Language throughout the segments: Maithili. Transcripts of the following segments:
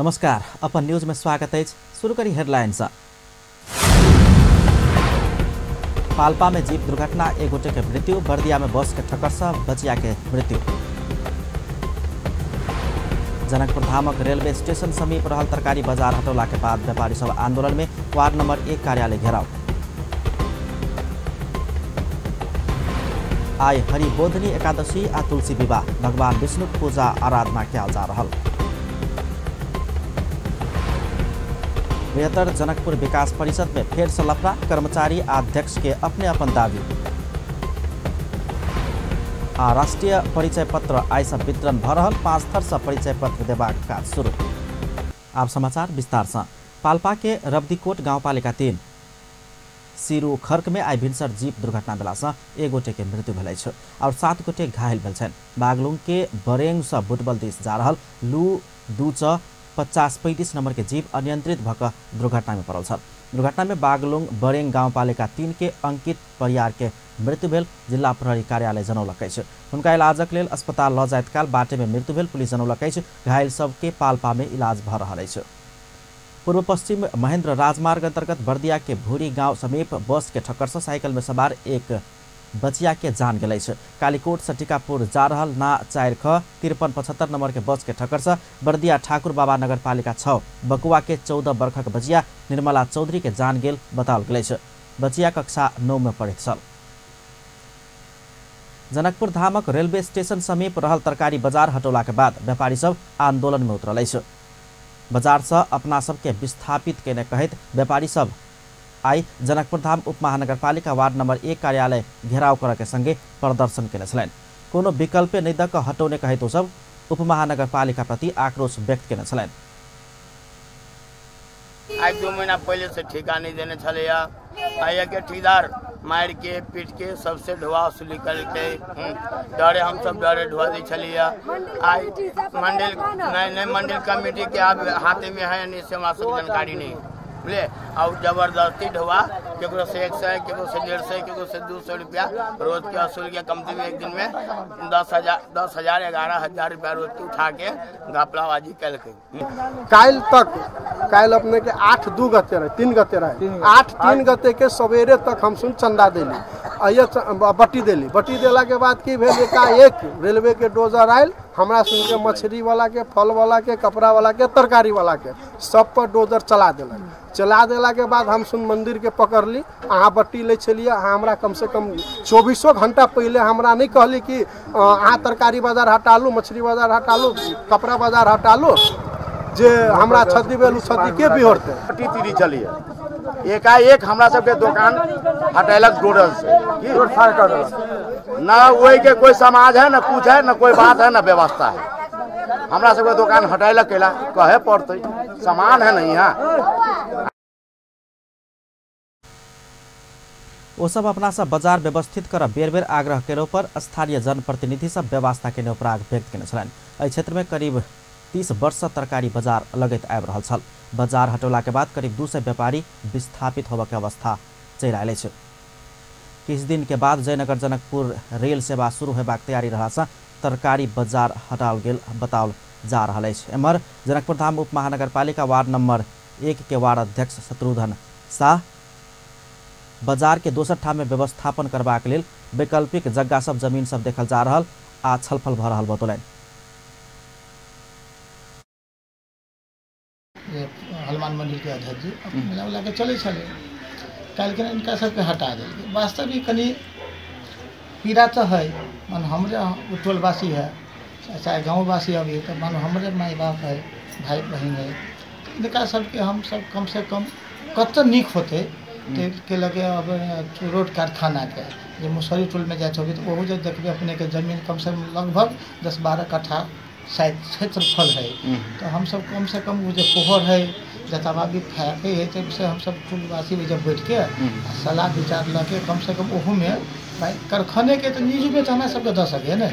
नमस्कार, अपन न्यूज में स्वागत है। शुरू करी हेडलाइन। पाल्पा में जीप दुर्घटना, एक गोटे के मृत्यु। बर्दिया में बस के ठक्कर से बचिया के मृत्यु। जनकपुर धामक रेलवे स्टेशन समीप रहल तरकारी बाजार हटौला के बाद व्यापारी सब आंदोलन में वार्ड नंबर 1 कार्यालय घेराव। आइ हरिबोधनी एकादशी आ तुलसी विवाह, भगवान विष्णु पूजा आराधना कयल जा रहल। बृहत्तर जनकपुर विकास परिषद में फेर से लफड़ा, कर्मचारी आ अध्यक्ष के अपने अपन दावी। आ राष्ट्रीय परिचय पत्र आइ से वितरण भ रहल, 5 थर से परिचय पत्र देबाक काज शुरू। आप समाचार विस्तार से। पाल्पा के रब्दीकोट गाउँपालिका 3 सिरू खर्क में आइ भिनसर जीप दुर्घटना भेला से एक गोटे के मृत्यु भेल अछि और 7 गोटे घायल भेल छनि। बागलुंग के बरेंग से बुटबल दिस जा रहल लू 2 च 5035 नंबर के जीप अनियंत्रित भक दुर्घटना में पड़ल छल। दुर्घटना में बागलुंग बरेंग गाउँपालिका 3 के अंकित परियार के मृत्यु भेल जिला प्रहरी कार्यालय जनौलक अछि। हुनका इलाजक लेल अस्पताल ल जाइत काल बाटे में मृत्यु भेल पुलिस जनौलक अछि। घायल सबके पाल्पा में इलाज भ रहल अछि। पूर्व पश्चिम महेंद्र राजमार्ग अंतर्गत बर्दिया के भूरी गांव समीप बस के ठक्कर से साइकिल में सवार एक बचिया के जान गेल अछि। कालीकोट से टीकापुर जा रहल ना 4 ख 5375 नंबर के बस के ठक्कर से बर्दिया ठाकुर बाबा नगरपालिका 6 बकुआ के 14 वर्षक बचिया निर्मला चौधरी के जान गेल बताओल गेल अछि। बचिया कक्षा 9 में पढ़ैत छल। जनकपुर धामक रेलवे स्टेशन समीप रहल तरकारी बाजार हटौला के बाद व्यापारी सब आंदोलन में उतरल अछि। बाजार से अपना सबके विस्थापित केने कहैत व्यापारी सब आई जनकपुर धाम उप महानगरपालिका वार्ड नंबर 1 कार्यालय घेराव करऽ के संगे प्रदर्शन केने छलनि। कोनो विकल्प नहि दऽ कऽ हटौने कहैत ओ सब उप महानगरपालिका प्रति आक्रोश व्यक्त केने छलनि। आज 2 महीना पहले से ठेका नहीं देने छलैया। आइया के ठेकेदार मार के पीट के सबसे ढोआ वसूली करके डरे हम सब डरे ढोआ दै छलिया। आई मंडल नहीं नहीं मंडल कमेटी के आप हाथे में है नहीं से हमरा सब जानकारी नहीं बुझले। और जबरदस्ती ढोआ केकरो से 100 केकरो से 150 केकरो से 200 रुपया रोज के वसूल के कमती में एक दिन में 10,000 11,000 रुपया रोज के उठा के घपलाबाजी कलकै। काल्हि तक काल्हि अपने के 8-2 गते रहे 3 गते रहे 8-3 गते के सवेरे तक हम सुन चंदा देली अइया बट्टी देली। बट्टी देला के बाद की भेल एकाएक रेलवे के डोजर आयल हमरा सुन के मछली वाला के फल वाला के कपड़ा वाला के तरकारी वाला के सब पर डोजर चला देलक। चला देला के बाद हम सुन मंदिर के पकड़ली। अहाँ बट्टी लै छलियै, अहाँ हमरा कम से कम 24 घंटा पहले हमरा नहीं कहली कि अहाँ तरकारी बाजार हटा लू, मछली बाजार हटा लू, कपड़ा बाजार हटा लू, जे हमरा क्षति भेल क्षति के बिहोरतै। बट्टी तीरी चलिए एकाएक हमरा सबके दोकान हटेलक डोडर से ना वही के कोई समाज है ना कुछ है ना कोई बात है ना व्यवस्था है। हमरा सबके दोकान हटेलक केला कहे पड़तै, सामान है नहीं यहाँ। ओ सब अपना सब बाजार व्यवस्थित कर बेर बेर आग्रह केलो पर स्थानीय जनप्रतिनिधि सब व्यवस्था केने उपराग व्यक्त केने छलनि। एहि क्षेत्र में करीब 30 वर्ष तरकारी बाजार लगैत आबि रहल छल। बाजार हटौला के बाद करीब 200 व्यापारी विस्थापित होबऽ के अवस्था चलि आयल अछि। किछु दिन के बाद जयनगर जनकपुर रेल सेवा शुरू होबाक तैयारी रहला से तरकारी बाजार हटाओल गेल बताओल जा रहल अछि। एम्हर जनकपुर धाम उप महानगरपालिका वार्ड नंबर 1 के वार्ड अध्यक्ष शत्रुघ्न शाह बाजार के दोसर ठाम में व्यवस्थापन करबाक लेल वैकल्पिक जगह सब जमीन सब देखल जा रहल आ छलफल भ रहल बतौलनि। हनुमान मंदिर के अध्यक्ष जी मिला उला के चलै छलै, काल्हि इनका सबके हटा देलकै। वास्तविक कनि पीड़ा तऽ है, मान हमरे टोलवासी है चाहे गाँववासी अभी तऽ मान हमरे माय बाप है भाई बहिन है, इनका सबके हम सब कम से कम कतऽ नीक होतै के लगे। अब रोड कारखाना के जे मुसहरी टोल में जाइ छबै तऽ ओहो जे देखबै अपने के जमीन कम से कम लगभग 10-12 कट्ठा शायद क्षेत्रफल है, तो हम सब कम से कम वो जो पोहर है जतबा भी फैके है तो से हम सब टोलवासी भी जब बैठ के सलाह विचार लऽ के कम से कम ओहूमे भाई कारखाने के तऽ निजी में तऽ हमरा सबके दऽ सकै ने।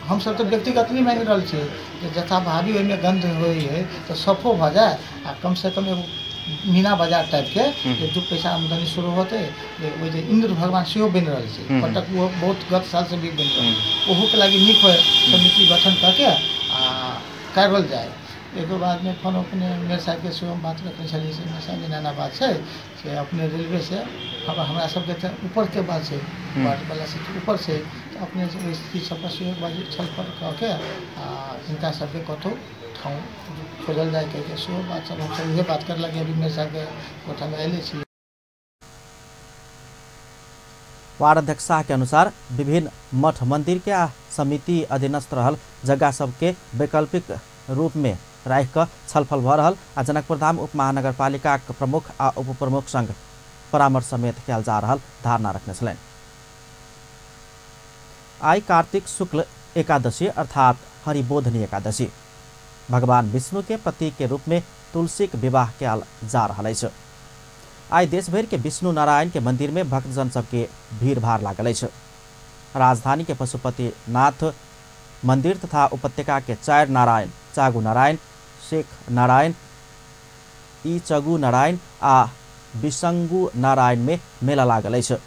हम सब तऽ व्यक्तिगत नहीं मांगि रहल छियै जे जथाभावी ओहिमे गंध होइ है तऽ सफो भऽ जाय आ कम से कम एगो मीना बाजार टाइप के जे 2 पैसा आमदनी शुरू होतै। जे जे इंद्र भगवान सेहो बनि रहल छै पटक, वो बहुत गत साल से भी बनि रहल, ओहोके लागि नीक होइ समिति गठन कऽ के आ करल जाय। एगो बादमे फोन अपने मेयर साहबके सेहो हम बात रखने छलियै से मेयर साहब एना एना बात छै से अपने रेलवे से हमरा सबके तऽ ऊपरके बात छै, वार्डवला से ऊपर छै, तऽ अपने ओहि चीज सबपर सेहो बात छलफल कऽ के आ हिनका सबके कतहु ठाउँ खोजल जाय कहिके सेहो बात सब हमसब इहे बात करे लागी अभी मेयर साहबके कोठामे अयले छी। वार्ड अध्यक्ष शाह के अनुसार विभिन्न मठ मंदिर के आ समिति अधीनस्थ रहल जगह सबके वैकल्पिक रूप में राखि कऽ छलफल भऽ रहल आ जनकपुरधाम उप महानगरपालिकाक प्रमुख आ उप प्रमुख संग परामर्श समेत कयल जा रहल धारणा रखने छलनि। आइ कार्तिक शुक्ल एकादशी अर्थात हरिबोधनी एकादशी भगवान विष्णु के प्रतीक के रूप में तुलसीक विवाह कयल जा रहल अछि। आइ देशभरि के विष्णु नारायण के मंदिर में भक्तजन सबके भीड़ भाड़ लागल अछि। राजधानी के पशुपतिनाथ मंदिर तथा उपत्यका के चार नारायण चागु नारायण, शेख नारायण, ई चगु नारायण आ विसंगु नारायण में मेला लागल अछि।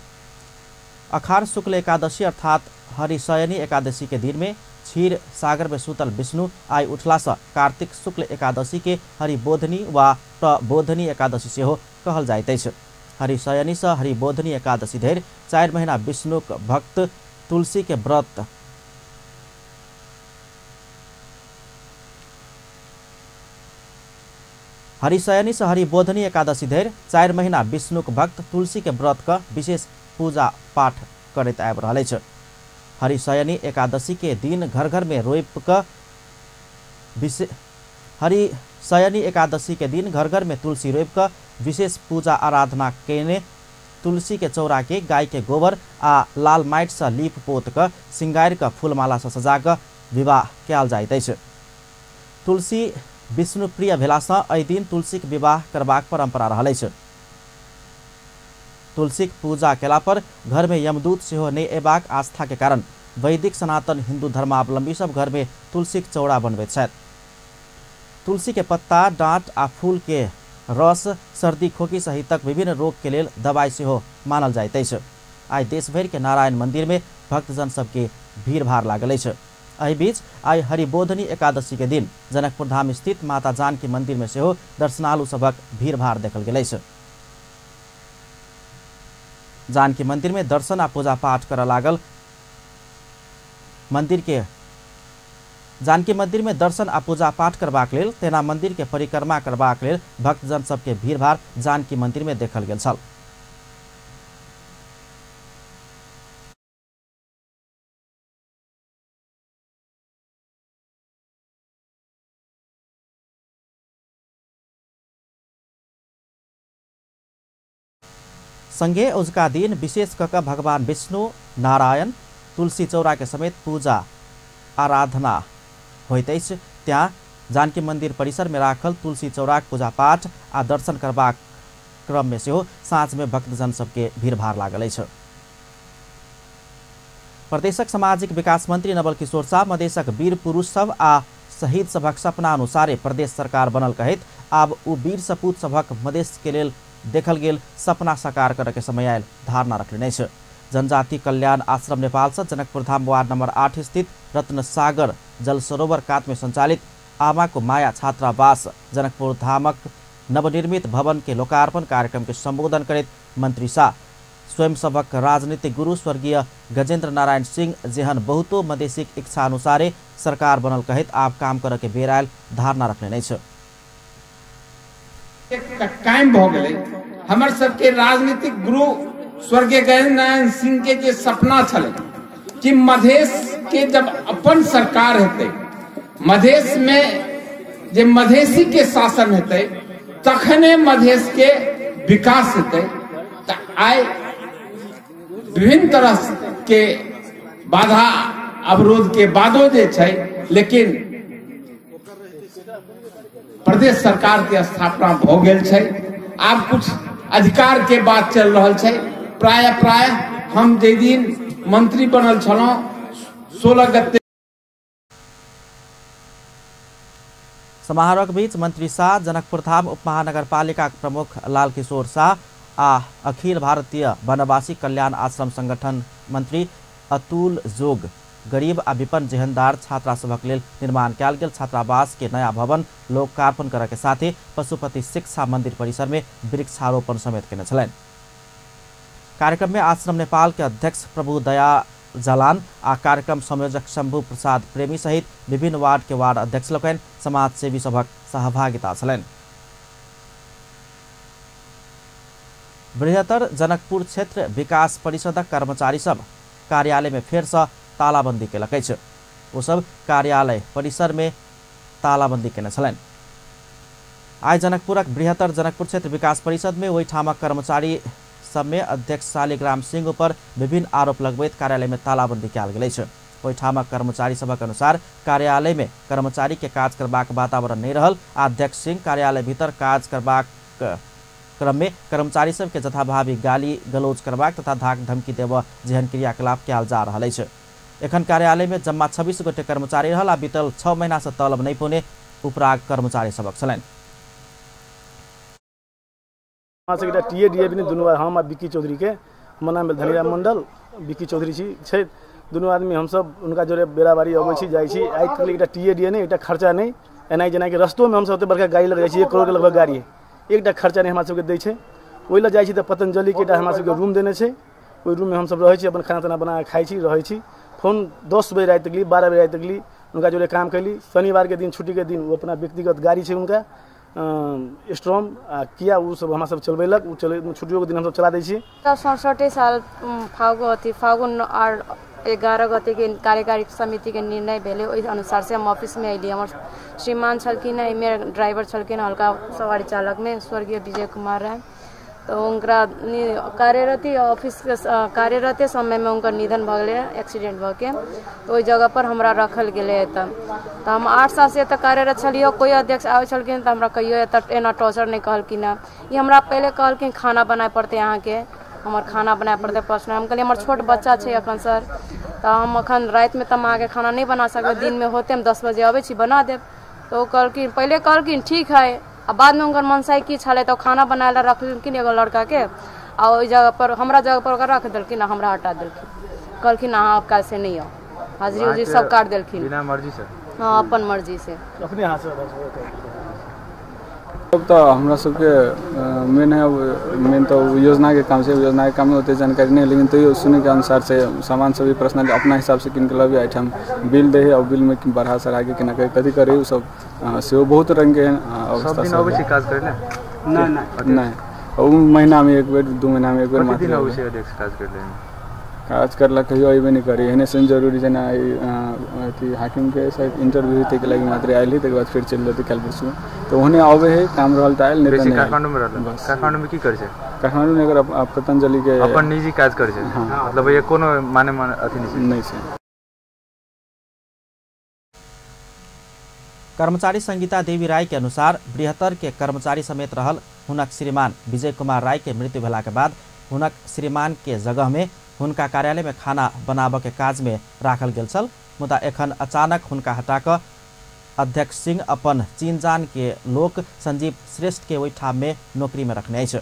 अखाड़ शुक्ल एकादशी अर्थात हरिशयनी एकादशी के दिन में क्षीर सागर में सुतल विष्णु आइ उठला से कार्तिक शुक्ल एकादशी के हरिबोधनी वा प्रबोधनी एकादशी सेहो कहल जाइत अछि। हरिशयनी से हरिबोधनी एकादशी धरि 4 महीना विष्णुक भक्त तुलसी के व्रत हरिशयनी से हरिबोधनी एकादशी धरि 4 महीना विष्णुक भक्त तुलसी के व्रत क विशेष पूजा पाठ करैत आबि रहल अछि। हरिशयनी एकादशी के दिन घर घर में रोपि क हरिशयनी एकादशी के दिन घर घर में तुलसी रोपि क विशेष पूजा आराधना केने तुलसी के चौरा के गाय के गोबर आ लाल माटि से लीप पोत क सिंगार क फूलमाला से सजा क विवाह कयल जाइत अछि। तुलसी विष्णु प्रिय भेलासँ एहि दिन तुलसीक विवाह करबाक परंपरा रहल अछि। तुलसीक पूजा केला पर घर में यमदूत सेहो नहि अयबाक आस्था के कारण वैदिक सनातन हिंदू धर्मावलंबी सब घर में तुलसीक चौरा बनबैत छथि। तुलसी के पत्ता, डाँट आ फूल के रस सर्दी खोकी सहितक विभिन्न रोग के लेल दवाई सेहो मानल जाइत अछि। आइ देशभरि के नारायण मंदिर में भक्तजन सबके भीड़ भाड़ लागल अछि। एहि बीच आइ हरिबोधनी एकादशी के दिन जनकपुरधाम स्थित माता जानकी मंदिर में सेहो दर्शनालु सभक भीड़ भाड़ देखल गेल अछि। जानकी मंदिर में दर्शन आ पूजा पाठ करऽ लागल मंदिर के जानकी मंदिर में दर्शन आ पूजा पाठ करबाक लेल तेना मंदिर के परिक्रमा करबाक लेल भक्तजन सबके भीड़ भाड़ जानकी मंदिर में देखल गेल छल। संगे उजका दिन विशेष कऽ भगवान विष्णु नारायण तुलसी चौरा के समेत पूजा आराधना होइत अछि। त्यहाँ जानकी मंदिर परिसर में राखल तुलसी चौराक पूजा पाठ आ दर्शन करबाक क्रम में सेहो साँझ में भक्तजन सबके भीड़भाड़ लागल अछि। प्रदेशक सामाजिक विकास मंत्री नवल किशोर शाह मधेशक वीर पुरुष सब आ शहीद सभक सपना अनुसारे प्रदेश सरकार बनल कहैत आब ओ वीर सपूत सभक मधेश के लेल देखल गेल सपना साकार करऽ के समय आयल धारणा रखने अछि। जनजाति कल्याण आश्रम नेपाल से जनकपुरधाम वार्ड नंबर 8 स्थित रत्न सागर जल सरोवर कात में संचालित आमाको माया छात्रावास जनकपुरधामक नवनिर्मित भवन के लोकार्पण कार्यक्रम के संबोधन करैत मंत्री शाह स्वयं सभक राजनीतिक गुरु स्वर्गीय गजेंद्र नारायण सिंह जेहन बहुतो मधेसीक इच्छा अनुसारे सरकार बनल कहैत आब काम करऽ के बेर आयल धारणा रखने अछि। कायम भऽ गेलै। हमर सबके राजनीतिक गुरु स्वर्गीय गजेंद्र नारायण सिंह के जे सपना छलै कि मधेश के जब अपन सरकार हेतै, मधेश में जे मधेसी के शासन हेतै तखने मधेश के विकास हेतै। तऽ आइ विभिन्न तरह के बाधा अवरोध के बादो जे छै, लेकिन प्रदेश सरकार के स्थापना भऽ गेल छै। आब कुछ अधिकार के बात चल रहल छै। प्राय प्राय हम जे दिन मंत्री बनल छलहुँ 16 गते समारोहक बीच मंत्री शाह जनकपुरधाम उपमहानगरपालिका प्रमुख लाल किशोर शाह आ अखिल भारतीय वनवासी कल्याण आश्रम संगठन मंत्री अतुल जोग गरीब आ विपन्न जेहनदार छात्रा सभक लेल निर्माण कयल गेल छात्रावास के नया भवन लोकार्पण करय के साथ ही पशुपति शिक्षा मंदिर परिसर में वृक्षारोपण समेत केने छलनि। कार्यक्रम में आश्रम नेपाल के अध्यक्ष प्रभु दया जलान आ कार्यक्रम संयोजक शंभु प्रसाद प्रेमी सहित विभिन्न वार्ड के वार्ड अध्यक्ष लोकनि समाजसेवी सभक सहभागिता छलनि। बृहत्तर जनकपुर क्षेत्र विकास परिषदक कर्मचारी सब कार्यालय में फेर से तालाबंदी केलक अछि। ओ सब कार्यालय परिसर में तालाबंदी केने छलनि। आइ जनकपुरक बृहत्तर जनकपुर क्षेत्र विकास परिषद में ओहिठामक कर्मचारी सब में अध्यक्ष शालिग्राम सिंह पर विभिन्न आरोप लगबैत कार्यालय में तालाबंदी कयल गेल अछि। ओहिठामक कर्मचारी सभक अनुसार कार्यालय में कर्मचारी के काज करबाक वातावरण नहीं रहल आ अध्यक्ष सिंह कार्यालय भीतर काज करबाक क्रम में कर्मचारी सबके जथाभावी गाली गलौज करबाक तथा धाक धमकी देबऽ जेहन क्रियाकलाप कयल जा रहल अछि। एखन कार्यालय में जम्मा 26 गोटे कर्मचारी रहल आ बीतल 6 महीना से तलब नहीं पौने उपराग कर्मचारी सबक छलनि। एकटा टी ए डी ए भी दुनू हम आ विक्की चौधरी के, हमर नाम भेल धनीराम मंडल, विक्की चौधरी छी छै, दुनू आदमी हमसब हुनका जोरे बेराबारी अबै छी जाइ छी। आइ तक एकटा टी ए डी ए नहि, एकटा खर्चा नहि, एनाइ जेनाकि रस्तोमे हमसब ओते बड़का गाड़ी लग जाइ छी, 1 करोड़के लगभग गाड़ी है, एकटा खर्चा नहि हमरा सबके दै छै। ओहि लए जाइ छी तऽ पतंजलिके एकटा हमरा सबके रूम देने छै, ओहि रूममे हमसब रहै छी, अपन खाना ताना बना कऽ खाइ छी रहै छी। फोन 10 बजे राति गेली, 12 बजे राति गेली, हुनका जोरे काम कैली। शनिवारके दिन छुट्टीके दिन ओ अपना व्यक्तिगत गाड़ी छै हुनका स्ट्रॉम आ किया ओ सब हमरा सब चलबेलक, ओ चले छुट्टियोके दिन हमसब चला दै छी। 67 साल फागुन 11 गते के कार्यकारी समिति के निर्णय भेलै, ओहि अनुसार से हम ऑफिसमे अयली। हमर श्रीमान छलखिन हँ, एहिमे ड्राइवर छलखिन हल्का सवारी चालकमे स्वर्गीय विजय कुमार राय, तऽ हुनका कार्यरती ऑफिसके कार्यरते समयमे हुनकर निधन भऽ गेलै एक्सीडेंट भऽ के, तऽ ओहि जगह पर हमरा रखल गेलै। एतऽ तऽ हम 8 सालसँ एतऽ कार्यरत छलियै, कोइ अध्यक्ष आबै छलखिन तऽ हमरा कहियो एतऽ एना टॉर्चर नहि कहलखिन हँ। ई हमरा पहिले कहलखिन खाना बनाए पड़तै अहाँके, हमर खाना बनाए पड़तै पर्सनल। हम कहलियै हमर छोट बच्चा छै एखन सर, तऽ हम एखन रातिमे तऽ हम अहाँके खाना नहि बना सकबै, दिनमे होतै हम 10 बजे अबै छी बना देब। तऽ ओ कहलखिन, पहिले कहलखिन ठीक है, आ बादमे हुनकर मनसाय की छलै तऽ खाना बनाए लए रखलखिन एगो लड़काके, आ ओहि जगह पर हमरा जगह पर ओकरा रख देलखिन आ हमरा हटा देलखिन। कहलखिन अहाँ आब काल्हिसँ नहि आउ, हाजिरी उजिरी सब काटि देलखिन बिना मर्जी से। हँ, अपन मर्जी से अपने हाथ से। अब तऽ हमरा सबके मेन है, मेन तऽ योजनाके काम छै, योजनाके काममे ओतेक जानकारी नहि, लेकिन तैयो सुनैके अनुसार से सामान सब भी पर्सनल अपना हिसाबसँ कीन के लबियै, एहिठाम बिल दै है, और बिलमे बढ़ा चढ़ाके केना कथी करै ओ सब सेहो बहुत रंगके एहन अवस्था। सब दिन अबै छै काज करै लए? नहि, ओ महीनामे एक बेर 2 महीनामे एक बेर मात्र अबै छै अध्यक्ष काज करै लए। काज करला कहियो अयबे नहि करी, एहने सन जरूरी जेना अथी हाकिमके शायद इंटरव्यू ताहिके लागि मात्र आयल है, तकर बाद फेर चलि जेतै काल्हि परसू, तऽ ओहने अबै है, काम रहल तऽ आयल, नहि तऽ नहि। काठमांडूमे रहल? काठमांडूमे की करै छै? काठमांडूमे एकर पतंजलिके अपन निजी काज करै छै। मतलब ये कोनो माने माने अथी नहि छै। कर्मचारी संगीता देवी राय के अनुसार बृहत्तर के कर्मचारी समेत रहल हुनक श्रीमान विजय कुमार राय के मृत्यु भेला के बाद हुनक श्रीमान के जगह में हुनका कार्यालय में खाना बनाबऽ के काज में राखल गेल छल, मुदा एखन अचानक हुनका हटाकऽ अध्यक्ष सिंह अपन चीनजान के लोक संजीव श्रेष्ठ के ओहिठाम में नौकरी में रखने अछि।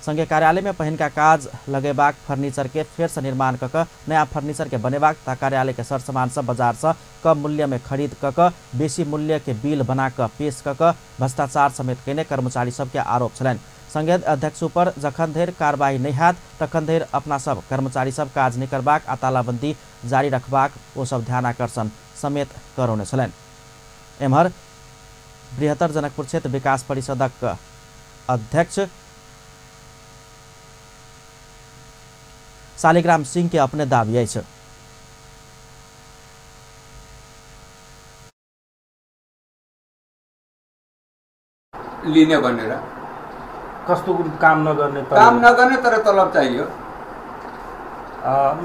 संगे कार्यालय में पहिनका काज लगेबाक फर्नीचर के फेरसँ निर्माण कऽ कऽ नया फर्नीचर के बनेबाक तथा कार्यालय के सरसामान सब बाजारसँ कम मूल्य में खरीद कऽ कऽ बेसी मूल्य के बिल बना कऽ पेश कऽ कऽ भ्रष्टाचार समेत कयने कर्मचारी सबके आरोप छलनि। संगे अध्यक्ष पर जखन धरि कार्रवाई नहि हैत तखन धरि अपना सब कर्मचारी सब काज नहि करबाक आ तालाबंदी जारी रखबाक ओ सब ध्यानाकर्षण समेत करौने छलनि। एम्हर बृहत्तर जनकपुर क्षेत्र विकास परिषदक अध्यक्ष शालिग्राम सिंह के अपने दावी अछि। लिने भनेर कस्तो काम नगर्ने, काम नगर्ने तर तलब चाहियो।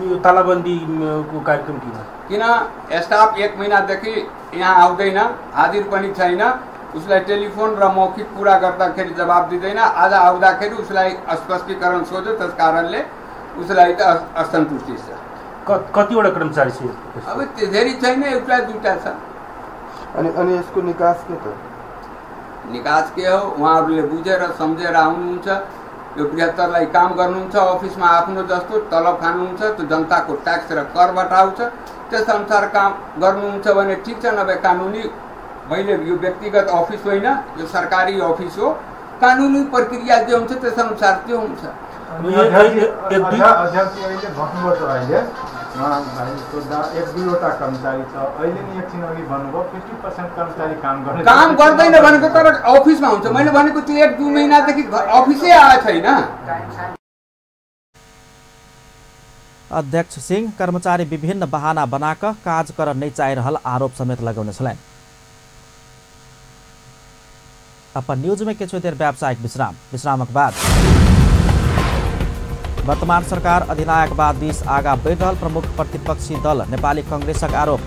यो तालाबन्दीको कार्यक्रम किन? किन स्टाफ 1 महिनादेखि यहाँ आउँदैन, हाजिर पनि छैन, उसलाई टेलिफोन र मौखिक कुरा गर्दाखेरि जवाब दिँदैन। आज आउँदाखेरि उसलाई स्पष्टीकरण सोध्यो, त्यस कारणले उसलाई त असन्तुष्टि छ। कतिवटा कर्मचारी छ? अब धेरै छैन, एउटा दुईटा छ। अनि अनि यसको निकास के त? निकास के हो उहाँहरूले बुझेर सम्झेर आउनुहुन्छ। यो बृहत्तरलाई काम गर्नुहुन्छ, अफिसमा आफ्नो जस्तो तलब खानुहुन्छ, त्यो जनताको ट्याक्स र करबाट आउँछ, त्यसअनुसार काम गर्नुहुन्छ भने ठिक छ, नभए कानुनी, मैले यो व्यक्तिगत अफिस होइन, यो सरकारी अफिस हो, कानुनी प्रक्रिया जे हुन्छ त्यसअनुसार त्यो हुन्छ। अध्यक्ष अहिले भन्नुभयो त अहिले सोद्धा एक दुईवटा कर्मचारी छ, अहिले नि एकछिन अघि भन्नुभयो 50% कर्मचारी काम गर्ने, काम गर्दैन भनेको तर अफिसमा हुन्छ। मैले भनेको त्यो 1-2 महिनादेखि अफिसै आएको छैन। अध्यक्ष सिंह कर्मचारी विभिन्न बहाना बनाक काज कर नै चाहिरहल आरोप समेत लगौने छलनि। अपन न्यूज में किछु देर व्यावसायिक विश्राम, विश्रामक बाद वर्तमान सरकार अधिनायकवाद दिस आगा बढ़ि रहल प्रमुख प्रतिपक्षी दल नेपाली कांग्रेसक आरोप।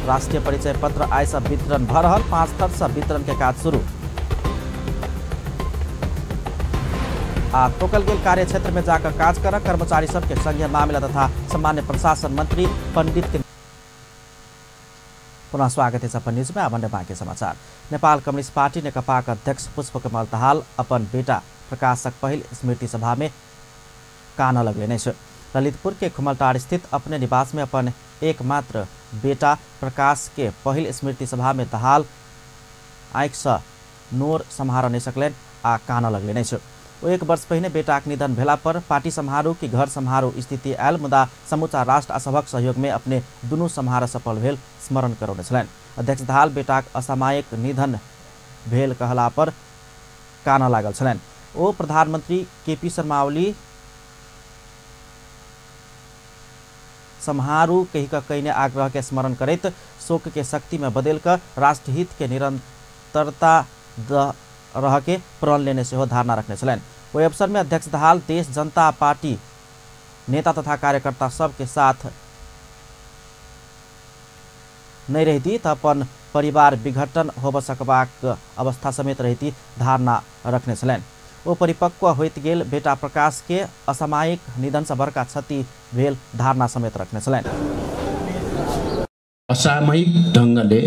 राष्ट्रिय परिचय पत्र आइ से वितरण भ रहल, 5 थर से वितरण के काज शुरू। आ तोकल गेल कार्य क्षेत्र में जाकर काज कर कर्मचारी सबके संघीय मामिला तथा सामान्य प्रशासन मंत्री पंडित के पुनः स्वागत है अपन न्यूज में। अब बाँकी समाचार। नेपाल कम्युनिस्ट पार्टी नेकपाक अध्यक्ष पुष्पकमल दाहाल अपन बेटा प्रकाशक पहिल स्मृति सभा में कान लगलेने अछि। ललितपुर के खुमलटार स्थित अपने निवास में अपन एकमात्र बेटा प्रकाश के पहिल स्मृति सभा में दाहाल आँखि से नोर सम्हार नहीं सकलनि आ कान लगलेने अछि। ओ 1 वर्ष पहिने बेटाक निधन भेला पर पार्टी सम्हारू कि घर सम्हारू स्थिति आयल, मुदा समूचा राष्ट्र आ सभक सहयोग में अपने दुनू सम्हार सफल भेल स्मरण करौने छलनि। अध्यक्ष दाहाल बेटाक असामयिक निधन भेल कहला पर कान लागल छलनि। ओ प्रधानमंत्री केपी शर्मा ओली सम्हारू कहि कऽ कयने आग्रह के स्मरण करैत शोक के शक्ति में बदलि कऽ राष्ट्रहित के निरंतरता रह के प्रण लेने सेहो धारणा रखने छलनि। ओहि अवसर में अध्यक्ष दाहाल देश जनता पार्टी नेता तथा कार्यकर्ता सबके साथ नहीं रहती त अपन परिवार विघटन होब सकबाक अवस्था समेत रहती धारणा रखने छलनि। ओ परिपक्व होइत गेल बेटा प्रकाश के असामयिक निधन से बड़का क्षति भेल धारणा समेत रखने छलनि। असामयिक ढंगले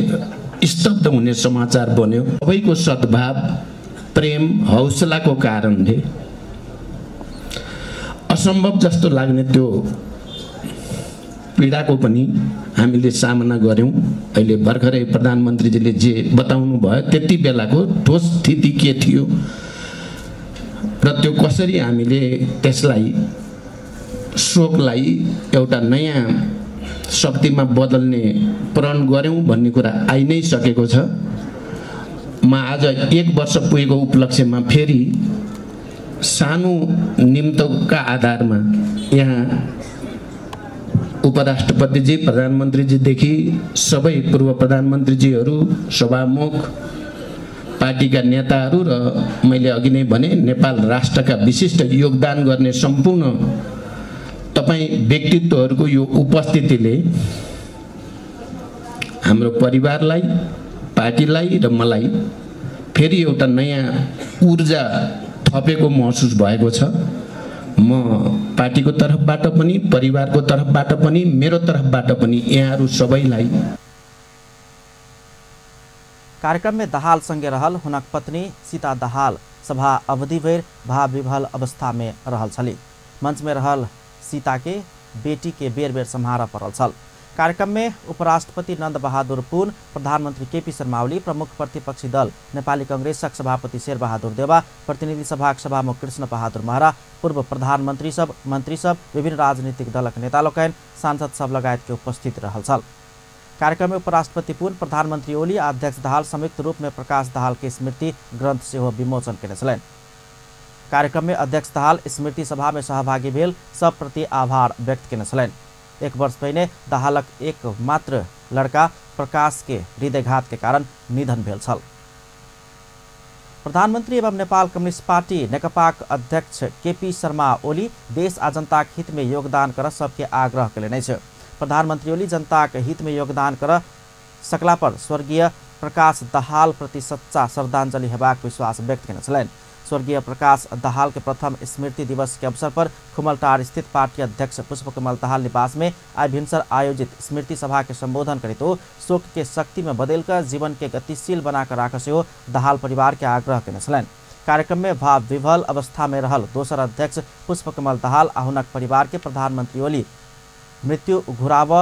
स्तब्ध हुने समाचार बन्यो। सबैको सद्भाव, प्रेम, हौसलाको कारणले असम्भव जस्तो लाग्ने त्यो पीडाको पनि हामीले सामना गर्यौं। अहिले भर्खरै प्रधानमन्त्रीजीले जे बताउनु भयो त्यति बेलाको ठोस स्थिति के थियो र त्यो कसरी हामीले त्यसलाई शोकलाई एउटा नयाँ शक्तिमा बदल्ने प्रण गर्यौं भन्ने कुरा आइ नै सकेको छ। म आज 1 वर्ष पुगेको उपलक्ष्यमा फेरि सानो निम्तोका आधारमा यहाँ उपराष्ट्रपतिजी, प्रधानमन्त्रीजीदेखि सबै पूर्व प्रधानमन्त्रीजीहरू, सभामुख, पार्टीका नेताहरू र मैले अघि नै भने नेपाल राष्ट्रका विशिष्ट योगदान गर्ने सम्पूर्ण तपाई व्यक्तित्वहरूको यो उपस्थितिले हाम्रो परिवारलाई, पार्टीलाई र मलाई फेरि एउटा नयाँ ऊर्जा थपेको महसुस भएको छ। म पार्टीको तर्फबाट पनि, परिवारको तर्फबाट पनि, मेरो तर्फबाट पनि यहाँहरू सबैलाई। कार्यक्रम में दाहाल संगे रहल हुनक पत्नी सीता दाहाल सभा अवधिभरि भाव विह्वल अवस्था में रहल छली। मंच में रहल सीता के बेटी के बेर बेर सम्हार पड़ल छल। कार्यक्रम में उपराष्ट्रपति नंद बहादुर पुन, प्रधानमंत्री केपी शर्मा ओली, प्रमुख प्रतिपक्षी दल नेपाली कांग्रेसक सभापति शेरबहादुर देवा, प्रतिनिधि सभाक सभामुख कृष्ण बहादुर महरा, पूर्व प्रधानमंत्री सब, मंत्री सब, विभिन्न राजनीतिक दलक नेता लोकनि, सांसद सब लगायत के उपस्थित रहल छल। कार्यक्रम में उपराष्ट्रपति पुन, प्रधानमंत्री ओली आ अध्यक्ष दाहाल संयुक्त रूप में प्रकाश दाहाल के स्मृति ग्रंथ सेहो विमोचन केने छलनि। कार्यक्रम में अध्यक्ष दाहाल स्मृति सभा में सहभागी भेल सब प्रति आभार व्यक्त केने छलनि। 1 वर्ष पहिने दाहालक एकमात्र लड़का प्रकाश के हृदयघात के कारण निधन भेल छल। प्रधानमंत्री एवं नेपाल कम्युनिस्ट पार्टी नेकपाक अध्यक्ष केपी शर्मा ओली देश आ जनताक हित में योगदान कर सबके आग्रह केलनि अछि। प्रधानमंत्री ओली जनताक हित में योगदान कर सकला पर स्वर्गीय प्रकाश दाहाल प्रति सच्चा श्रद्धांजलि हेबाक विश्वास व्यक्त केने छलनि। स्वर्गीय प्रकाश दाहाल के प्रथम स्मृति दिवस के अवसर पर खुमलटार स्थित पार्टी अध्यक्ष पुष्पकमल दाहाल निवास में आइ भिनसर आयोजित स्मृति सभा के संबोधन करैत ओ शोक के शक्ति में बदलि कऽ जीवन के गतिशील बनाकर राख सेहो दाहाल परिवार के आग्रह केने छलनि। कार्यक्रम में भाव विभल अवस्था में रहल दोसर अध्यक्ष पुष्पकमल दाहाल आ हुनक परिवार के प्रधानमंत्री ओली मृत्यु घुराव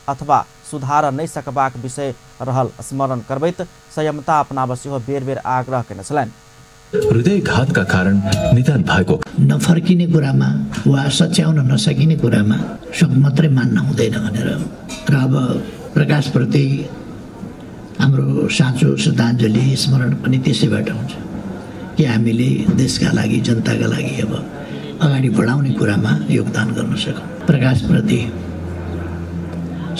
अथवा सुधार नहीं सकबाक विषय रहल स्मरण करबैत संयमता अपनाब सेहो बेर बेर आग्रह केने छलनि। हृदयघातका कारण निधन भएको नफर्किने कुरामा वा सच्याउन नसकिने कुरामा सब मात्रै मान्न हुँदैन भनेर र अब प्रकाशप्रति हाम्रो साँचो श्रद्धाञ्जली स्मरण पनि त्यसैबाट हुन्छ कि हामीले देशका लागि जनताका लागि अब अगाडि बढाउने कुरामा योगदान गर्न सकौँ। प्रकाशप्रति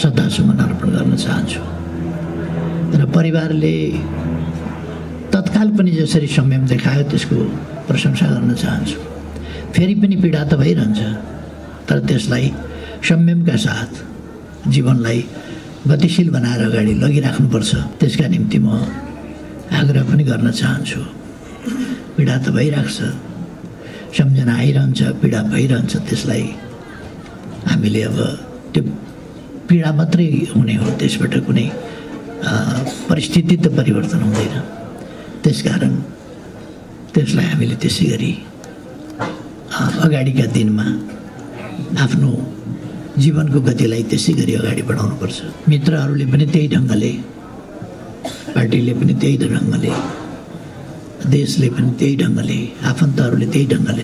श्रद्धासुमन अर्पण गर्न चाहन्छु र परिवारले तत्काल पनि जसरी संयम देखायो त्यसको प्रशंसा गर्न चाहन्छु। फेरि पनि पीडा त भइरहन्छ, तर त्यसलाई संयमका साथ जीवनलाई गतिशील बनाएर अगाडि लगिराख्नुपर्छ। त्यसका निम्ति म आग्रह पनि गर्न चाहन्छु। पीडा त भइराख्छ, सम्झना आइरहन्छ, पीडा भइरहन्छ, त्यसलाई हामीले अब त्यो पीडा मात्रै हुने हो, त्यसबाट कुनै परिस्थिति त परिवर्तन हुँदैन। त्यसकारण त्यसलाई हामीले त्यसै गरी अगाडिका दिनमा आफ्नो जीवनको गतिलाई त्यसै गरी अगाडि बढाउनुपर्छ। मित्रहरूले पनि त्यही ढङ्गले, पार्टीले पनि त्यही ढङ्गले, देशले पनि त्यही ढङ्गले, आफन्तहरूले त्यही ढङ्गले।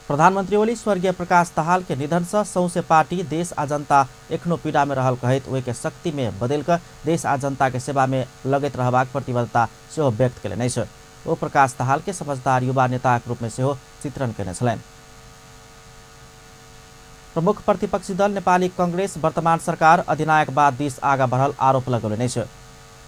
प्रधानमंत्री ओली स्वर्गीय प्रकाश दाहाल के निधन से सौंसे पार्टी देश आ जनता एखनो पीड़ा में रहल कहैत ओहि के शक्ति में बदलि कऽ देश आ जनता के सेवा में लगैत रहबाक प्रतिबद्धता सेहो व्यक्त केलनि अछि। ओ प्रकाश दाहाल के समझदार युवा नेताक रूप में सेहो चित्रण केने छलनि। प्रमुख प्रतिपक्षी दल नेपाली कांग्रेस वर्तमान सरकार अधिनायकवाद दिस आगा बढ़ल आरोप लगौलनि अछि।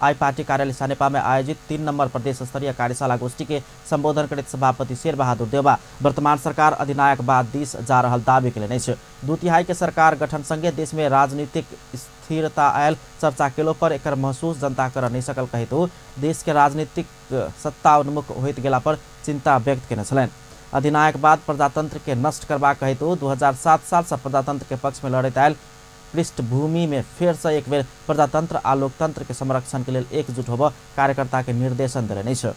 आई पार्टी कार्यालय सानेपा में आयोजित 3 नंबर प्रदेश स्तरीय कार्यशाला गोष्ठी के संबोधन करैत सभापति शेरबहादुर देउवा वर्तमान सरकार अधिनायकवाद दिस जा रहल दावी केलनि अछि। 2/3 के सरकार गठन संगे देश में राजनीतिक स्थिरता आयल चर्चा केलो पर एकर महसूस जनता कर नहीं सकल कहैत ओ देश के राजनीतिक सत्ता उन्मुख होइत गेला पर चिंता व्यक्त केने छलनि। अधिनायकवाद प्रजातंत्र के नष्ट करबाक कहैत ओ 2007 साल से प्रजातंत्र के पक्ष में लड़ैत आयल पृष्ठभूमि में फेर से एक बेर प्रजातंत्र आ लोकतंत्र के संरक्षण के लेल एकजुट होब कार्यकर्ता के निर्देशन देलनि अछि।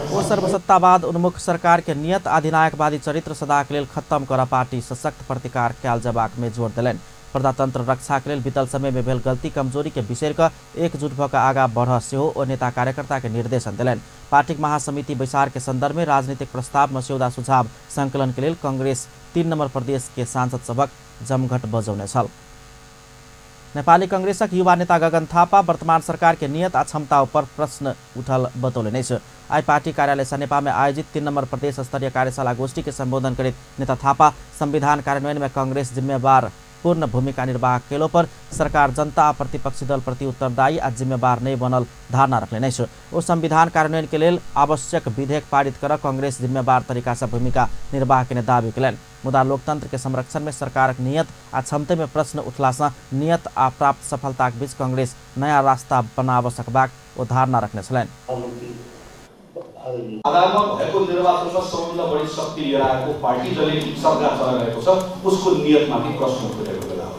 ओ सर्वसत्तावाद उन्मुख सरकार के नियत अधिनायकवादी चरित्र सदा के लेल खत्म कर पार्टी सशक्त प्रतिकार कयल जबाक में जोर देलनि। प्रजातंत्र रक्षा के लेल बीतल समय में भेल गलती कमजोरी के बिसरि कऽ एकजुट भऽ कऽ आगा बढ़ सेहो ओ नेता कार्यकर्ता के निर्देशन देलनि। पार्टीक महासमिति बैसार के संदर्भ में राजनीतिक प्रस्ताव मस्यौदा सुझाव संकलन के लेल कांग्रेस 3 नंबर प्रदेश के सांसद सभक जमघट बजौने छल। नेपाली कांग्रेसक युवा नेता गगन थापा वर्तमान सरकार के नियत आ क्षमता पर प्रश्न उठल बतौलनि अछि। आई पार्टी कार्यालय सनेपा में आयोजित 3 नंबर प्रदेश स्तरीय कार्यशाला गोष्ठी के संबोधन करैत नेता थापा संविधान कार्यान्वयन में कांग्रेस जिम्मेवार पूर्ण भूमिका निर्वाह केलो पर सरकार जनता आ प्रतिपक्षी दल प्रति उत्तरदायी आ जिम्मेवार नहीं बनल धारणा रखलनि अछि। ओ संविधान कार्यान्वयन के लेल आवश्यक विधेयक पारित कर कांग्रेस जिम्मेवार तरीका से भूमिका निर्वाह केने दावी केलनि। मुदा लोकतंत्र के संरक्षण में सरकारक नियत आ क्षमता में प्रश्न उठला से नियत आ प्राप्त सफलताक बीच कांग्रेस नया रास्ता बनाब सकबाक ओ धारणा रखने छलनि। आधारमा भएको निर्वाचनमा सबभन्दा बढी शक्ति लिएर आएको पार्टी जसले सरकार चलाइरहेको छ उसको नियतमाथि प्रश्न उठिरहेको बेला हो।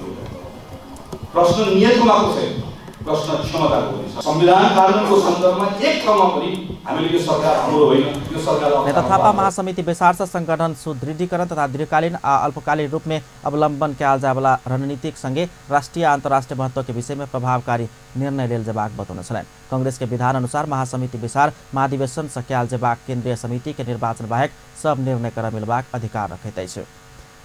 प्रश्न नियतको मात्र छैन, प्रश्न क्षमताको पनि छ। संविधान कार्यान्वयनको सन्दर्भमा एक ठाउँमा पनि हामीले यो सरकार हाम्रो होइन, यो सरकार। नेता थापा महासमिति बैसार से संगठन सुदृढीकरण तथा दीर्घकालीन आ अल्पकालीन रूप में अवलंबन कयल जायवला रणनीतिक संगे राष्ट्रीय अंतर्राष्ट्रीय महत्व के विषय में प्रभावकारी निर्णय लेल जेबाक बतौने छलनि। कांग्रेस के विधान अनुसार महासमिति बैसार महाधिवेशन से कयल जेबाक केंद्रीय समिति के निर्वाचन बाहेक सब निर्णय कर मिलबाक अधिकार रखैत अछि।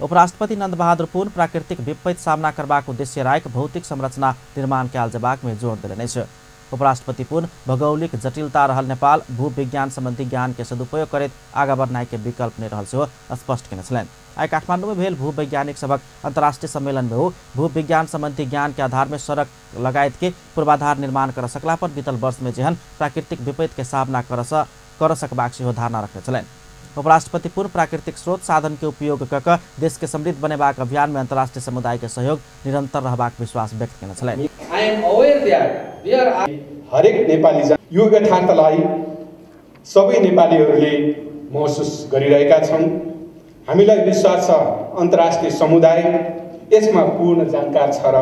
उपराष्ट्रपति नंद बहादुर पुन प्राकृतिक विपत्ति सामना करबाक उद्देश्य राखि भौतिक संरचना निर्माण कयल जेबाक में जोर देलनि अछि। उपराष्ट्रपति पुन भौगोलिक जटिलता रहल नेपाल भूविज्ञान संबंधी ज्ञान के सदुपयोग करैत आगा बढ़नाइ के विकल्प नहि रहल सेहो स्पष्ट केने छलनि। आइ काठमांडू में भेल भूवैज्ञानिक सभक अंतर्राष्ट्रीय सम्मेलन में ओ भूविज्ञान संबंधी ज्ञान के आधार में सड़क लगायत के पूर्वाधार निर्माण कर सकला पर बीतल वर्ष में जेहन प्राकृतिक विपत्ति के सामना कर सकबाक सेहो धारणा रखने छलनि। उपराष्ट्रपति पूर्ण प्राकृतिक स्रोत साधन के उपयोग क देश के समृद्ध बनेबाक अभियान में अंतर्राष्ट्रीय समुदाय के सहयोग निरंतर रहबाक विश्वास व्यक्त केने छलनि। हरेक नेपाली यो यथार्थलाई सबै नेपालीहरूले महसुस गरिरहेका छौँ। हामीलाई विश्वास छ अन्तर्राष्ट्रिय समुदाय यसमा पूर्ण जानकार छ र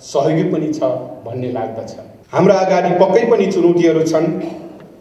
सहयोगी पनि छ भन्ने लाग्दछ। हाम्रो अगाडि पक्कै पनि चुनौतीहरू छन्।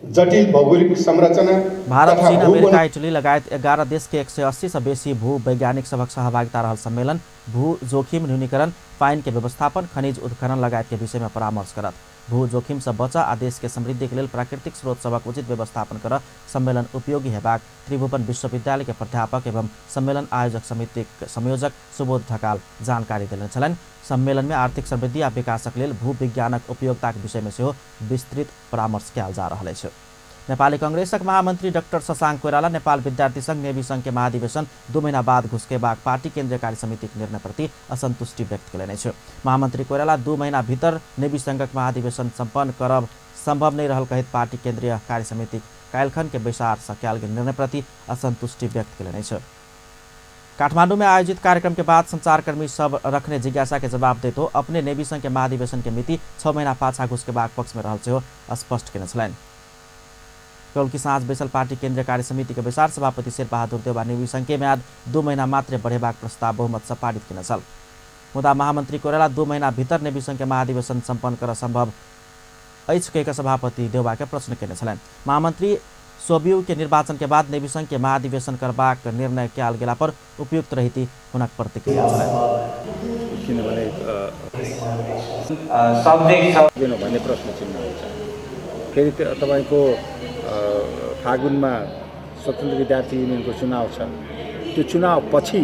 जटिल भौगोलिक संरचना भारत, चीन, अमेरिका, इटली लगायत 11 देश के 180 से बेसी भू वैज्ञानिक सभक सहभागिता रहल सम्मेलन भू जोखिम न्यूनीकरण, पाइन के व्यवस्थापन, खनिज उत्खनन लगायत के विषय में परामर्श करत। भू जोखिम से बचा आ देश के समृद्धि के लेल प्राकृतिक स्रोत सभक उचित व्यवस्थापन कर सम्मेलन उपयोगी हेबाक त्रिभुवन विश्वविद्यालय के प्राध्यापक एवं सम्मेलन आयोजक समिति संयोजक सुबोध ढकाल जानकारी देने छलनि। सम्मेलन में आर्थिक समृद्धि आ विकासक लेल भू विज्ञानक उपयोगिताक विषय में सेहो विस्तृत परामर्श कयल जा रहल अछि। नेपाली कांग्रेसक महामंत्री डाक्टर शशांक कोइराला नेपाल विद्यार्थी संघ नेवी संघ के महाधिवेशन 2 महीना बाद घुसकेबाक पार्टी केन्द्रीय कार्य समितिक निर्णय प्रति असंतुष्टि व्यक्त कयलनि अछि। महामंत्री कोइराला 2 महीना भीतर नेवी संघक महाधिवेशन सम्पन्न करब संभव नहि रहल कहैत पार्टी केन्द्रीय कार्य समितिक काल्हिखन के बैसार सँ कयल गेल निर्णय प्रति असंतुष्टि व्यक्त कयलनि अछि। काठमांडू में आयोजित कार्यक्रम के बाद संचारकर्मी सब रखने जिज्ञासा के जवाब दैत हो अपने नेवी संघ के महाधिवेशन के मिति 6 महीना पाछा घुसकेबाक पक्ष में रहल सेहो स्पष्ट केने छलनि। कौलकी साँझ बैसल पार्टी केन्द्रीय कार्य समिति के बैसार सभापति शेरबहादुर देउवा नेवी संघ के म्याद 2 महीना मात्र बढ़ेबाक प्रस्ताव बहुमत से पारित केने छल। मुदा महामंत्री कोइराला 2 महीना भीतर नेवी संघ के महाधिवेशन सम्पन्न कर संभव अछि कहि सभापति देउवा के प्रश्न केने छलनि। महामंत्री सोबियु के निर्वाचन के बाद नेवी संघ के महाधिवेशन करबाक निर्णय कयल गेला पर उपयुक्त रहिति हुनक प्रतिक्रिया छलनि। किनभने भन्ने प्रश्न चिन्ह हुन्छ। फेरि तपाईँको फागुनमा स्वतन्त्र विद्यार्थी युनियनको चुनाव छ, त्यो चुनाव पछि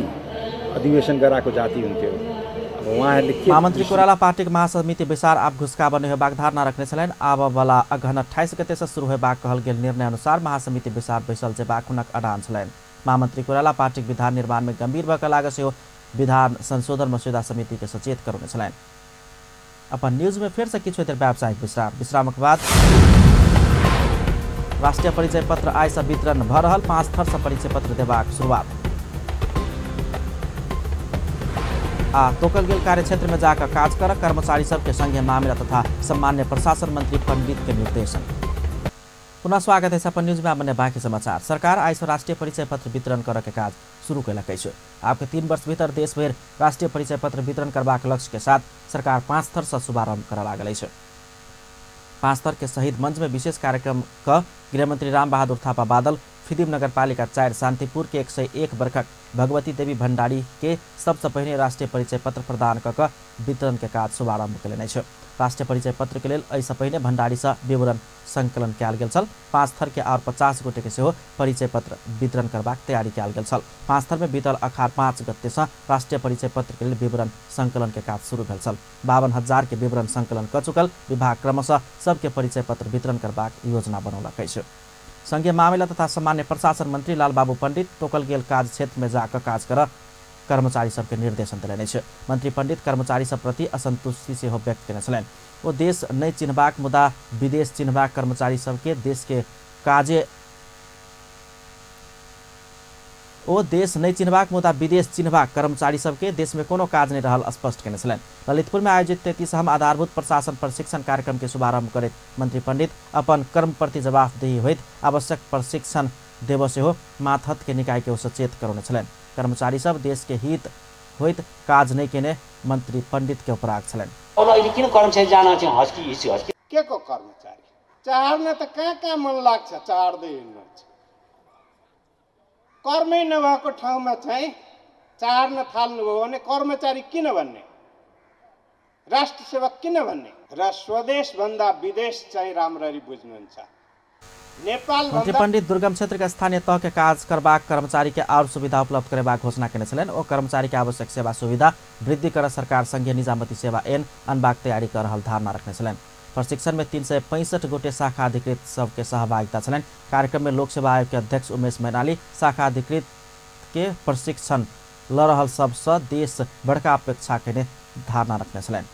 अधिवेशन गराएको जाति हुन्थ्यो। अब उहाँहरूले के महामन्त्री कोइराला पार्टीक महासमिति बैसार आब घुसकाब नहि होयबाक धारणा रखने छलनि। आबऽवला अगहन 28 गते से शुरू होयबाक कहल गेल निर्णय अनुसार महासमिति बैसार बैसल जेबाक हुनक अडान छलनि। महामन्त्री कोइराला पार्टीक विधान निर्माण में गंभीर भऽ लागल सेहो विधान संशोधन मस्यौदा समिति के सचेत करौने छलनि। अपन न्यूज में फेर से किछु देर व्यावसायिक विश्राम, विश्रामक बाद राष्ट्रीय परिचय पत्र आइ से वितरण भ रहल 5 थर से परिचय पत्र देबाक शुरुआत आ तोकल गेल कार्यक्षेत्र में जाकर काज कर कर्मचारी सबके संघीय मामिला तथा सामान्य प्रशासन मंत्री पंडित के निर्देशन। पुनः स्वागत है अपन न्यूज में। अपने बाकी समाचार। सरकार आइ से राष्ट्रीय परिचय पत्र वितरण कर के काज शुरू कयलक अछि। आबके 3 वर्ष भीतर देशभरि राष्ट्रीय परिचय पत्र वितरण करबाक लक्ष्य के साथ सरकार 5 थर से शुभारंभ कर लागल अछि। 5 थर के शहीद मंच में विशेष कार्यक्रम क गृहमंत्री रामबहादुर थापा बादल फिदिम नगरपालिका 4 शांतिपुर के 101 वर्षक भगवती देवी भंडारी के सबसे पहिने राष्ट्रीय परिचय पत्र प्रदान क वितरण के काज शुभारंभ कयलनि अछि। राष्ट्रीय परिचय पत्र के लेल एहिसँ पहिने भंडारी से विवरण संकलन कयल गेल छल। 5 थर के और 50 गोटे के सेहो परिचय पत्र वितरण करबाक तैयारी कयल गेल छल। 5 थर में बीतल अखार 5 गते से राष्ट्रीय परिचय पत्र के लेल विवरण संकलन के काज शुरू भेल छल। 52,000 के विवरण संकलन क चुकल विभाग क्रमशः सबके परिचय पत्र वितरण करबाक योजना बनौलक अछि। संघीय मामिला तथा सामान्य प्रशासन मंत्री लालबाबू पंडित तोकल गेल काज क्षेत्र में जाकर काज कर कर्मचारी सबके निर्देशन देलनि अछि। मंत्री पंडित कर्मचारी सब प्रति असंतुष्टि सेहो व्यक्त केने छलनि। ओ देश नहि चिन्हबाक मुदा विदेश चिन्हबाक कर्मचारी सबके देश के काजे ओ देश नहि चिन्हबाक मुदा विदेश चिन्हबाक कर्मचारी सबके देश में कोनो काज नहि रहल स्पष्ट केने छलनि। ललितपुर में आयोजित 33हम आधारभूत प्रशासन प्रशिक्षण कार्यक्रम के शुभारंभ करैत मंत्री पंडित अपन कर्म प्रति जवाबदेही होइत आवश्यक प्रशिक्षण देब सेहो मातहत के निकाय के सचेत करौने छलनि। कर्मचारी सब देश के हित होइत काज नहि केने मंत्री पंडित के उपराग छलनि। अब अहिले किन कर्मचारी जान चाहिँ हस्की हिसी हस्की के को कर्मचारी चाड्न त कहाँ कहाँ मन लाग्छ, चाड्दै हिँड्नुहुन्छ। कर्मै नभएको ठाउँमा चाहिँ चाड्न थाल्नुभयो भने कर्मचारी किन भन्ने, राष्ट्र सेवक किन भन्ने? र स्वदेशभन्दा विदेश चाहिँ राम्ररी बुझ्नुहुन्छ। नेपाल मंत्री पंडित दुर्गम क्षेत्र के स्थानीय तह के काज करबाक कर्मचारी के और सुविधा उपलब्ध करेबाक घोषणा केने छलनि। ओ कर्मचारी के आवश्यक सेवा सुविधा वृद्धि कर सरकार संघीय निजामती सेवा ऐन अनबाक तैयारी कर रहल धारणा रखने छलनि। प्रशिक्षण में 365 गोटे शाखा अधिकृत सबके सहभागिता छलनि। कार्यक्रम में लोक सेवा आयोग के अध्यक्ष उमेश मैनाली शाखा अधिकृत के प्रशिक्षण ल रहल सबसँ देश बड़का अपेक्षा केने धारणा रखने छलनि।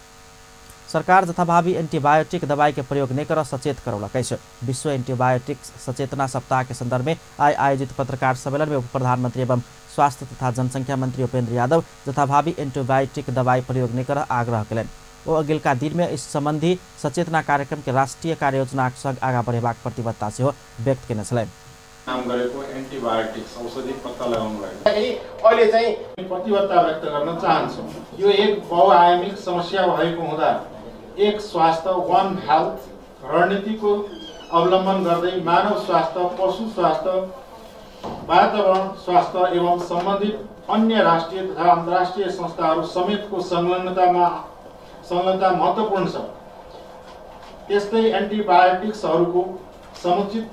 सरकार जथाभावी एंटीबायोटिक दवाई के प्रयोग नहीं कर सचेत करौलक अछि। विश्व एंटीबायोटिक सचेतना सप्ताह के संदर्भ में आइ आयोजित पत्रकार सम्मेलन में उप प्रधानमंत्री एवं स्वास्थ्य तथा जनसंख्या मंत्री उपेंद्र यादव जथाभावी एंटीबायोटिक दवाई प्रयोग नहीं कर आग्रह कयलनि। ओ अगिलका दिन में इस संबंधी सचेतना कार्यक्रम के राष्ट्रीय कार्ययोजनाक संग आगाँ बढ़ेबाक प्रतिबद्धता सेहो व्यक्त केने छलनि। काम गरेको एन्टिबायोटिक्स औषधि पत्ता लगाउनु भएको अहिले चाहिँ प्रतिबद्धता व्यक्त गर्न चाहन्छु। यो एक बहुआयामिक समस्या भएको हुँदा एक स्वास्थ्य वन हेल्थ रणनीतिको अवलम्बन गर्दै मानव स्वास्थ्य, पशु स्वास्थ्य, वातावरण स्वास्थ्य एवं सम्बन्धित अन्य राष्ट्रिय तथा अन्तर्राष्ट्रिय संस्थाहरू समेतको संलग्नता महत्त्वपूर्ण छ। त्यस्तै एन्टिबायोटिक्सहरूको समुचित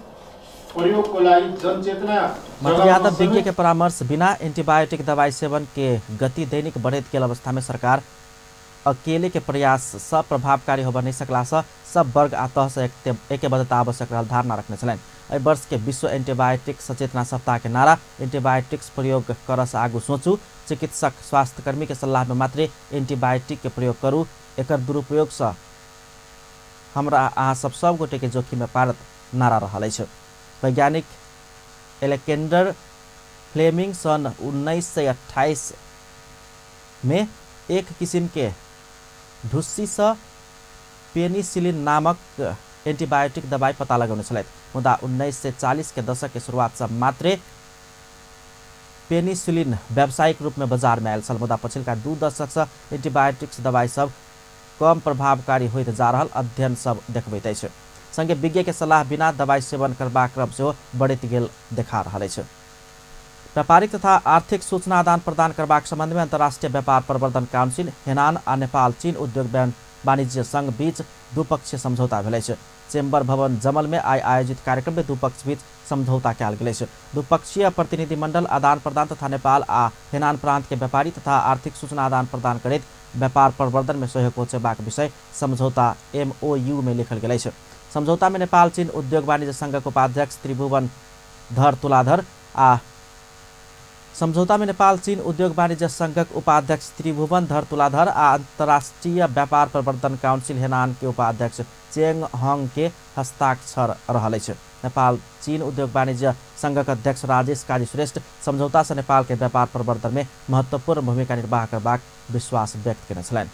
प्रयोगको लागि जनचेतना मंत्री यादव विज्ञ के परामर्श बिना एंटीबायोटिक दवाई सेवन के गति दैनिक बढ़ैत गेल अवस्था में सरकार अकेले के प्रयास सब प्रभावकारी होबय नहीं सकला से सब वर्ग आ तह से एकबद्धता आवश्यक रहल धारणा रखने छलनि। एहि वर्ष के विश्व एंटीबायोटिक सचेतना सप्ताह के नारा एंटीबायोटिक्स प्रयोग करऽ से आगू सोचू, चिकित्सक स्वास्थ्यकर्मी के सलाह में मात्रे एंटीबायोटिक के प्रयोग करू, एकर दुरुपयोग से हमरा अहाँ सब गोटे के जोखिम में पारत नारा रहल अछि। वैज्ञानिक एलेक्जेंडर फ्लेमिंग सन 1928 में एक किसिम के ढुस्सी से पेनिसिलिन नामक एंटीबायोटिक दवाई पता लगौने छलथि, मुदा 1940 के दशक के शुरुआत से मात्रे पेनिसिलिन व्यावसायिक रूप में बाजार में आयल छल। मुदा पछिलका 2 दशक से एंटीबायोटिक्स दवाई सब कम प्रभावकारी होइत जा रहल अध्ययन सब देखबैत अछि। संगे विज्ञ के सलाह बिना दवाई सेवन करबाक क्रम सेहो बढ़ैत गेल देखा रहल अछि। व्यापारिक तथा आर्थिक सूचना आदान प्रदान करबाक संबंध में अंतर्राष्ट्रीय व्यापार प्रवर्धन काउंसिल हेनान आ नेपाल चीन उद्योग वाणिज्य संघ बीच द्विपक्षीय समझौता भेल अछि। चेम्बर भवन जमल में आइ आयोजित कार्यक्रम में दुपक्ष बीच समझौता कयल गेल अछि। द्विपक्षीय प्रतिनिधिमंडल आदान प्रदान तथा नेपाल आ हेनान प्रांत के व्यापारी तथा आर्थिक सूचना आदान प्रदान करैत व्यापार प्रवर्धन में सहयोग पहुँचेबाक विषय समझौता MOU में लिखल गेल अछि। समझौता में नेपाल चीन उद्योग वाणिज्य संघक उपाध्यक्ष त्रिभुवन धर तुलाधर आ समझौता में नेपाल चीन उद्योग वाणिज्य संघक उपाध्यक्ष त्रिभुवन धर तुलाधर आ अंतर्राष्ट्रीय व्यापार प्रवर्धन काउंसिल हेनान के उपाध्यक्ष चेंग हंग के हस्ताक्षर रहल अछि। नेपाल चीन उद्योग वाणिज्य संघक अध्यक्ष राजेश काजी श्रेष्ठ समझौता से नेपाल के व्यापार प्रवर्धन में महत्वपूर्ण भूमिका निर्वाह करबाक विश्वास व्यक्त केने छलनि।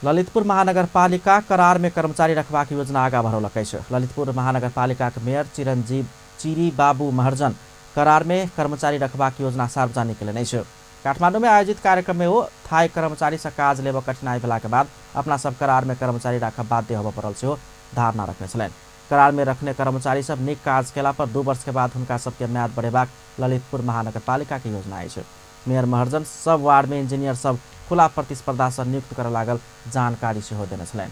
ललितपुर महानगरपालिका करार में कर्मचारी रखबाक योजना आगाँ बढ़ौलक अछि। ललितपुर महानगरपालिकाक मेयर चिरंजीव चिरी बाबू महर्जन करार में कर्मचारी रखबाक योजना सार्वजनिक केलनि अछि। काठमांडू में आयोजित कार्यक्रम में ओ थाई कर्मचारी से काज लेबऽ कठिनाई भेला के बाद अपना सब करार में कर्मचारी राखब बाध्य होबऽ पड़ल सेहो धारणा रखने छलनि। करार में रखने कर्मचारी सब नीक काज केला पर 2 वर्ष के बाद हुनका सबके म्याद बढ़ेबाक ललितपुर महानगरपालिका के योजना अछि। मेयर महर्जन सब वार्ड में इंजीनियर सब खुला प्रतिस्पर्धा से नियुक्त करऽ लागल जानकारी सेहो देने छलनि।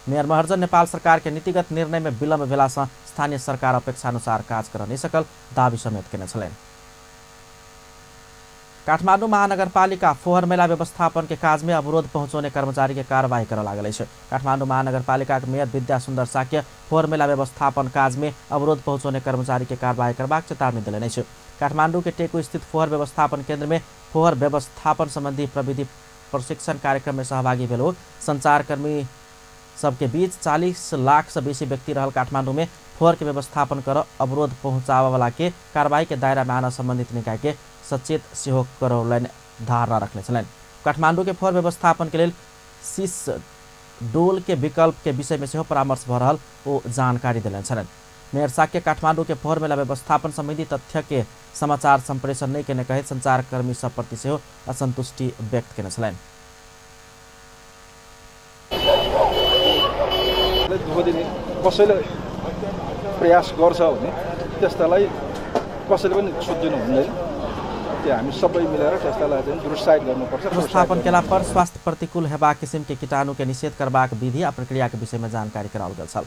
मेयर महर्जन नेपाल सरकार के नीतिगत निर्णय में विलम्ब भेला से स्थानीय सरकार अपेक्षानुसार काज कर नहीं सकल दावी समेत केने छलनि। काठमांडू महानगरपालिका फोहर मैला व्यवस्थापन के काज में अवरोध पहुंचौने कर्मचारी के कार्रवाई करऽ लागल अछि। काठमांडू महानगरपालिका के मेयर विद्या सुंदर साक्य फोहर मैला व्यवस्थापन काज में अवरोध पहुंचौने कर्मचारी के कार्रवाई करबाक चेतावनी देलनि अछि। काठमांडू के टेकू स्थित फोहर व्यवस्थापन केंद्र में फोहर व्यवस्थापन संबंधी प्रविधि प्रशिक्षण कार्यक्रम में सहभागी भेल संचारकर्मी सबके बीच 40 लाख से बेसी व्यक्ति रहल काठमांडू में फोहर के व्यवस्थापन कर अवरोध पहुंचाबय वाला के कार्रवाई के दायरा में आना संबंधित निकाय के सचेत सेहो करौलनि धारणा रखने छलनि। काठमांडू के फोहर व्यवस्थापन के लेल शीश डोल के विकल्प के विषय में सेहो परामर्श भऽ रहल ओ जानकारी देलनि छलनि। मेयर साक्य काठमांडू के फोहर मेला व्यवस्थापन संबंधी तथ्य के समाचार संप्रेषण नहीं केने कहैत संचारकर्मी सब प्रति सेहो असंतुष्टि व्यक्त केने छलनि। दुःख दिने कसैले प्रयास गर्छ भने त्यस्तालाई कसैले पनि छोडिदिनु हुँदैन। त्यो हामी सबै मिलेर त्यस्तालाई चाहिँ प्रोत्साहित गर्नुपर्छ। व्यवस्थापन केला पर स्वास्थ्य प्रतिकूल हेबाक किसिम के कीटाणु के निषेध करबाक विधि आ प्रक्रिया के विषय में जानकारी कराओल गेल छल।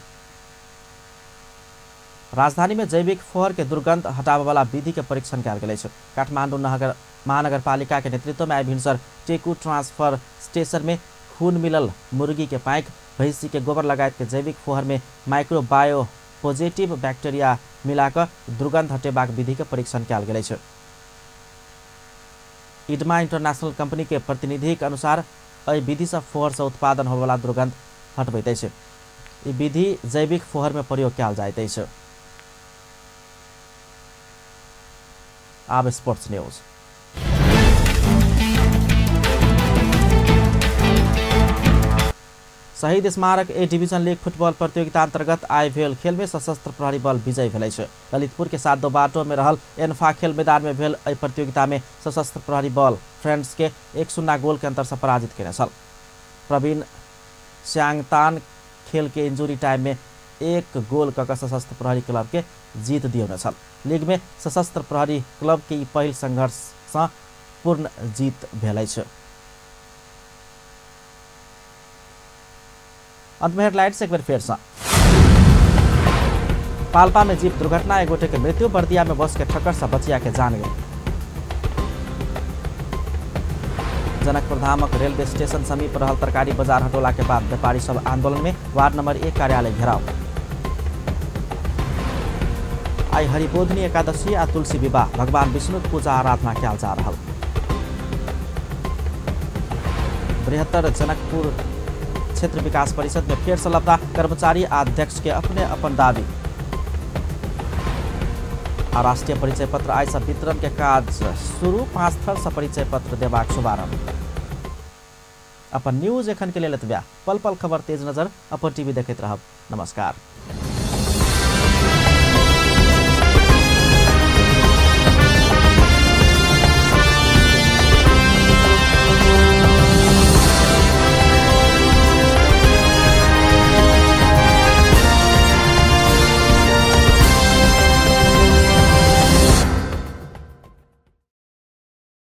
राजधानी में जैविक फोहर के दुर्गंध हटाबय वाला विधि के परीक्षण कयल गेल अछि। काठमांडू महानगरपालिका के नेतृत्व में आइ भिनसर टेकू ट्रांसफर स्टेशन में खून मिलल मुर्गी के पाइक, भैंसी के गोबर लगायत के जैविक फोहर में माइक्रोबायो पॉजिटिव बैक्टीरिया मिलाकर दुर्गंध हटेबाक विधि के परीक्षण कयल गेल अछि। इडमा इंटरनेशनल कंपनी के प्रतिनिधि के अनुसार एहि विधि से फोहर से उत्पादन होबला दुर्गंध हटबैत अछि। ई विधि जैविक फोहर में प्रयोग कयल जाइत अछि। आब स्पोर्ट्स न्यूज। शहीद स्मारक ए डिवीजन लीग फुटबॉल प्रतियोगिता अंतर्गत आइ भेल खेल में सशस्त्र प्रहरी बल विजयी भेल अछि। ललितपुर के सातो बाटो में रहल एनफा खेल मैदान में भेल एहि प्रतियोगिता में सशस्त्र प्रहरी बल फ्रेंड्स के 1-0 गोल के अंतर से पराजित केने छल। प्रवीण स्यांगतान खेल के इंजुरी टाइम में 1 गोल कऽ सशस्त्र प्रहरी क्लब के जीत दियौने छल। लीग में सशस्त्र प्रहरी क्लब के ई पहिल संघर्ष से पूर्ण जीत भेल अछि। अंत में हेडलाइट्स एक बेर फेर से। पाल्पा में जीप दुर्घटना, एक गोटे के मृत्यु। बर्दिया में बस के ठक्कर से बचिया के जान गई। जनकपुर धामक रेलवे स्टेशन समीप रहल तरकारी बाजार हटोला के बाद व्यापारी सब आंदोलन में वार्ड नंबर 1 कार्यालय घेराव। आई हरिबोधनी एकादशी आ तुलसी विवाह, भगवान विष्णु के पूजा आराधना कयल जा रहा। बृहत्तर जनकपुर क्षेत्र विकास परिषद में फेर से लफड़ा, कर्मचारी आ अध्यक्ष के अपने अपन दावी। आ राष्ट्रीय परिचय पत्र आइ से वितरण के काज शुरू, 5 थर से परिचय पत्र देबाक शुभारंभ। अपन न्यूज एखन के लेल एतबे। पल पल खबर तेज नजर अपन टीवी देखैत रहब। नमस्कार।